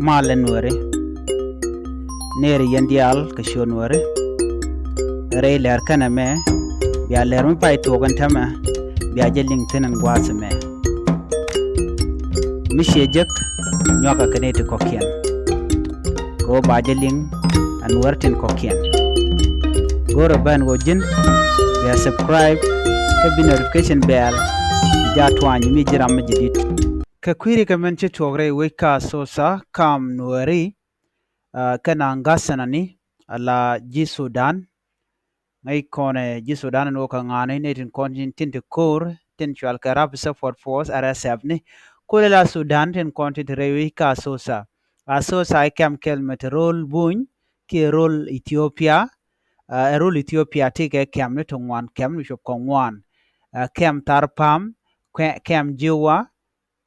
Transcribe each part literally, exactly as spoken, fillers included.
Malɛ Nuääri. Nɛɛri yɛn diaal kɛ ciöt Nuääri. Rɛy lɛr kɛnɛ mɛ, bia lɛr mi pay tuɔɔk ɛn täämɛ, bia jɛ liŋ thi̱n ɛn gua̱a̱th ɛmɛ. Mi ciɛ jek, nyuakɛ kɛ nɛy ti kɔ̱kiɛn. Kɛ ɣöö ba jɛ liŋ ɛ Nuäär tin kɔ̱kiɛn. Go̱rɛ ben ɣöö ji̱n bia subscribe kä bi notification bell bi jaa tuany mi ji̱ ram mi ji̱ di̱t. Kɛ kui̱ri kɛ mɛn ci tuɔɔk rɛy wec kä Asosa kam Nuääri, ah, kɛn a ŋa̱thänani ala ji̱ Sudan. Ŋäc kɔn ɛ ji̱ Sudan ɛn ɣöö kɛ ŋa̱ni nɛy tin kɔn tin, tin ti ko̱o̱r tin cual kɛ Rapid Support Force, R S F ni. Kulɛ la Sudan tin kɔn tin ti rɛy wec kä Asosa. Asosa i̱ kɛm kɛl mɛ ti ro̱l Buny kiɛ ro̱l Ethiopia. Ah, ɛ ro̱l Ethiopia ti kɛ kɛm ni ti ŋuan, kɛm ni cop kɛ ŋuan. Ah, kɛm Tharpam, kɛ-, kɛm Jiwa,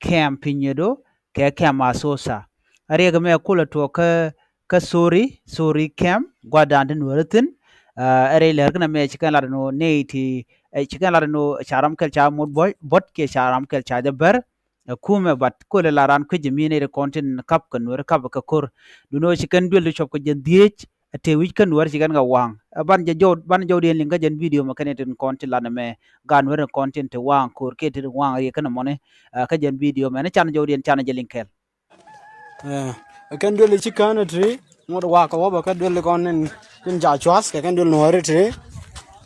kɛm Pinyido, kɛ kɛm Asosa. A riɛk mɛ kulɛ tuɔɔk kä, kä Sori, Sori kɛm, gua̱dan ti Nuääri thi̱n. Ah, ɛ rɛy lɛr kɛnɛ mɛ ci kɛn lat ɛn ɣöö nɛy ti, eh, ci kɛn lat ɛn ɣöö ca ram kɛl ca mot buɔ̱t, buɔ̱t kiɛ ca ram kɛl ca jɛ bär. Ɛ kumɛ, but kulɛ la raan kui̱c mi nɛy ti kɔn tin kap kɛ Nuääri kap kɛ ko̱r. Duundɛ ɣöö ci kɛn duël ti cop kɛ jɛn dhieec, ɛ tëë wi̱c kä Nuäär ci kɛn kɛ waŋ. Ɛ ban jɛ jɔw, ban jɔwdiɛn liŋ kä jɛn video mɛ kɛn tin kɔn tin lanɛ mɛ. Gaat Nuäär tin kɔn tin ti waŋ ko̱r kiɛ tin waŋ riɛk kɛn mɔni, ɛ, kä jɛn video mɛ. Ni can jɔwdiɛn can jɛ liŋ kɛɛl. Ɛ, ɛ kɛn duël ci kään ɛ ti ri, ŋot wakä wä bä kä duël kɔn tin, tin ca cuath, kɛ kɛn duël Nuääri ti ri.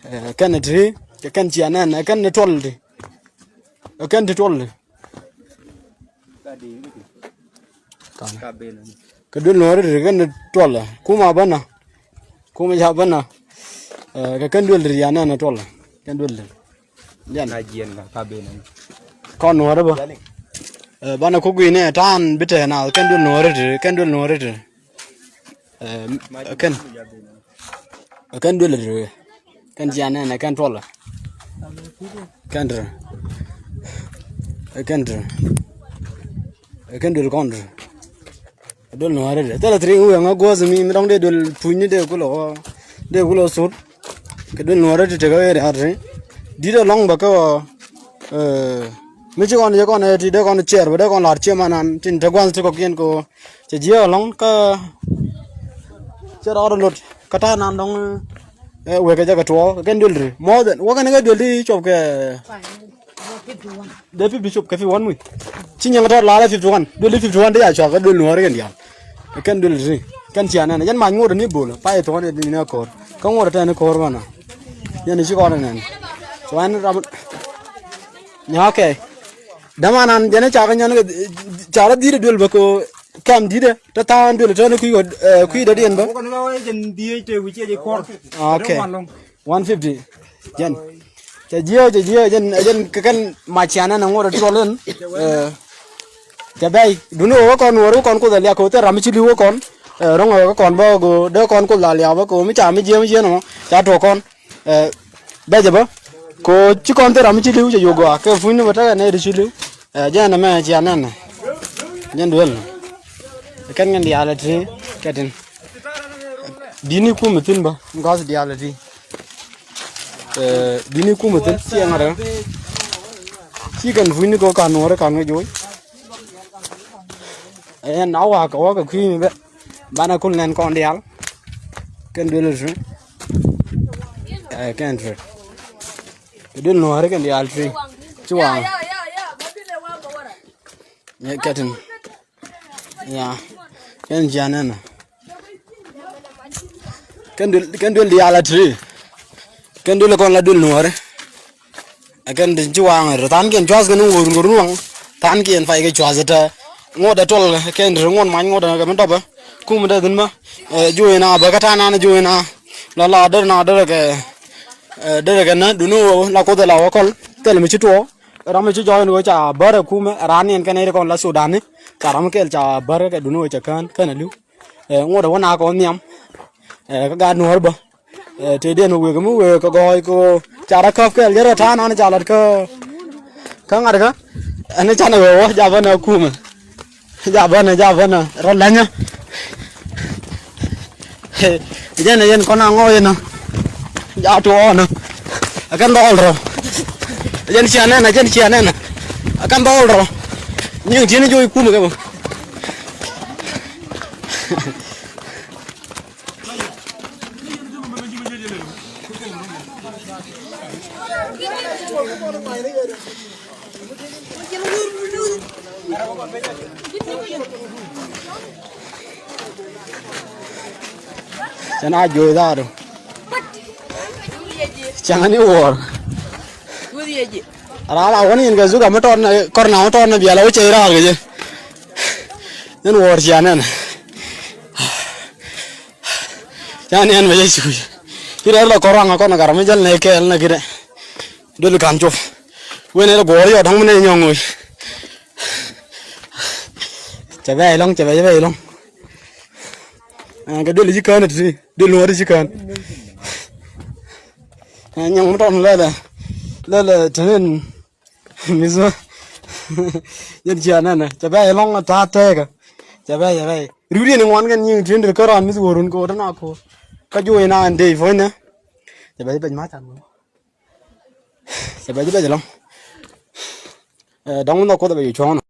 Ɛ, kɛn ɛ ti ri, kɛ kɛn cia nɛn, ɛ kɛn ni tuɔl ti. Ɛ kɛn ti tuɔl ti. Kɛ duël Nuääri ti kɛn tuɔlɛ. Kumɛ bänä. Kumɛ ca bänä. Ɛ, kɛ kɛn duël ti ya nɛn tuɔlɛ. Kɛn duël ti. Jɛn. Kɔn Nuääri bä. Ɛ, banɛ kuk gui̱n ɛ ta̱a̱n bi tɛɛ na kɛn duël Nuääri ti, kɛn duël Nuääri ti. Ɛ, kɛn. Ɛ kɛn duël ti. Kɛn cia nɛn ɛ kɛn tuɔlɛ. Kɛn ti. Ɛ kɛn ti. Ɛ kɛn duël kɔn ti. Ɛ duël Nuääri ti. Thilɛ thiri ŋuɛ ŋa guɔ̱th mi, mi dɔ̱ŋ dee duël pucni dee kulɛ ɣɔɔ. Dee kulɛ thur. Kɛ duël Nuääri ti tekɛ ɣɛɛ ria̱a̱t ti. Di̱t ɛlɔ̱ŋ bä kä ɣɔɔ. Ɛ, mi ci kɔn jɛ kɔn ɛ ti dee kɔn ciɛɛr bä dee kɔn la̱r ciɛ manan tin te gua̱nh ti kɔ̱kiɛn kɛ ɣöö. Cɛ jiɛ ɛlɔ̱ŋ kä cɛ rɔɔdɛ lot kä ta̱a̱ nan dɔ̱ŋ, ɛ, wekɛ jɛ kɛ tuɔɔk kɛn duël ti more than wä kɛn kɛ duël ti cop kɛ dee fifty cop kɛ fifty one mi ci nyiɛŋ tɔt lalɛ fifty one duël ti fifty one ti ca cuak kɛ duël Nuääri kɛn diaal. Kɛn duël ti kɛn cia nɛn jɛn mac ŋot ni bol pay thuɔ̱n ni ni ko̱r kä ŋot tɛn ni ko̱r mɛnɛ. Jɛn ci kɔn nɛn cuan ram. Nya kɛ dämanan jɛn ca kɛ nyɔn kɛ ca rɔ dhi̱i̱t duël bä ko. Kam di̱t ɛ te tha̱a̱ŋ duël te ni kui̱ wä, ɛ, kui̱ dɔ̱diɛn bä. Ok. One fifty. Jɛn cɛ jiɛ cɛ jiɛ jɛn jɛn kɛ kɛn mac cianɛ ni ŋot ɛ tuɔl in. Ɛ, cɛ bɛy duni wä kɔn wä kɔn kuth ɛ liak kɛ wä thil ram mi ci li̱w wä kɔn. Ɛ, ro̱ŋ ɛ wä kɔn bä go̱o̱ dee kɔn kuth la liak bä kɛ wä mi ca mi jiɛ mi jiɛ nɔmɔ ca tuɔk kɔn. Ɛ, bɛcɛ bä ko ci kɔn thil ram mi ci li̱w cɛ yogɔa kɛ puny ni bä tekɛ nɛy ti ci li̱w. Ɛ, jɛn ɛmɛ cia nɛn ɛ jɛn duel nɔ. Kɛn kɛn diaal ɛ ti kɛ tin di̱t ni kumɛ thi̱n bä gɔ̱th diaal ɛ ti. Ɛ, di̱t ni kumɛ thi̱n ciɛ ŋa̱t ɛ ci kɛn puny ni ko kan nuɔ̱ɔ̱ri kan kɛ joc. Ɛn a wakɛ wakɛ kui̱ mi bɛ banɛ kul nɛn kɔn diaal. Kɛn duel ɛ ti. Ɛ, kɛn ti. Kɛ duel nuɔ̱ɔ̱ri kɛn diaal ti. Ci waŋ. Ɛ, kɛ tin. Ya. Kɛn jian ɛn. Kɛn duel, kɛn duel diaal a ti. Kɛn duel kɔn la duel nuɔ̱ɔ̱ri. Ɛ kɛn ti ci waŋ ɛ tha̱a̱ŋkiɛn cua̱th kɛn ŋo̱o̱r ŋo̱o̱r nuaŋ. Tha̱a̱ŋkiɛn pay kɛ cua̱th ɛ tɛ ŋot ɛ tuɔl kɛn ti ŋot mac ŋot ɛ kɛ mi dɔpɛ. Kum dee thi̱n bä. Ɛ, juɔ̱ɔ̱c na bä kä ta̱a̱ nan juɔ̱ɔ̱c na. La la dee na dee kɛ, ɛ, dee kɛ na duni wä la koth ɛ la wä kɔl. Thil mi ci tuɔɔ. Ram mi ci jɔɔc ni wä ca bär ɛ kumɛ ɛ raan ni ɛn kɛn ɛ ri kɔn la Sudani. Ca ram kɛl ca bär kɛ duni wä ca kään kään ɛ li̱w. Ɛ, ŋot ɛ wä na kɔn nhiam. Ɛ, kä gaat nuɔ̱ɔ̱r bä. Ɛ, tëëdiɛn wek mi wek kɛ gɔɔy kɛ ɣöö ca rɔ käp kɛɛl jɛ rɔ ta̱a̱ nan ca lat kä kä ŋa̱t kä. Ɛn canɛ wee wä japä nɛ kumɛ. Japä nɛ japä nɛ rɔ lɛnyä. Jɛn ɛ yɛn kɔn a ŋɔɔy ɛnɔ. Ja tuɔɔk ɛnɔ. Ɛ kɛn dhɔɔl rɔ. Jɛn cia nɛn ɛ jɛn cia nɛn ɛ. Ɛ kɛn dhɔɔl rɔ. Nyiŋ ti̱n joc kumɛ kɛ bä. Cɛ na jo̱o̱c dhaadu. Cɛ ŋa ni wuɔɔr. Raar a wä ni nyin kɛ zuka mi tɔɔt na kɔr na mi tɔɔt na biɛl a wä cɛ raar kɛ jɛ. Nyin wuɔɔr cia nɛn. Ca nɛn mɛ jɛ cuc. Ci rɛr lɔ kɔr waŋ a kɔn gat mi jäl nɛ kɛɛl nɛ kidɛ. Duel kan cop. Wen ɛ lɛ guɔɔr yɔ da̱ŋ mi nɛ nyɔŋ ŋoc. Cɛ bɛ ilɔŋ, cɛ bɛ, cɛ bɛ ilɔŋ. Ɛ, kɛ duel ci kään ɛ ti, duel nuɔɔr ci kään. Ɛ, nyɔŋ mi tɔn lɛlɛ, lɛlɛ tenen. Mi so. Yɛn cia nɛnɛ. Cɛ bɛ ilɔŋ a ta̱a̱ tɛɛkä. Cɛ bɛ, cɛ bɛ. Riwdiɛn in ŋuan kɛn nyiŋ ti̱n ri kärɔan mi si wä run kɛ wä tɛn a ko̱o̱r. Kä juɔc in a ɛn dee puɔ̱nydɛ. Cɛ bɛ, cɛ bɛ ma̱th an. Cɛ bɛ, cɛ bɛ ilɔŋ. Ɛ, dɔ̱ŋ mi nhɔk Kuoth ɛ bɛ cu cuɔ̱ŋ nɔ.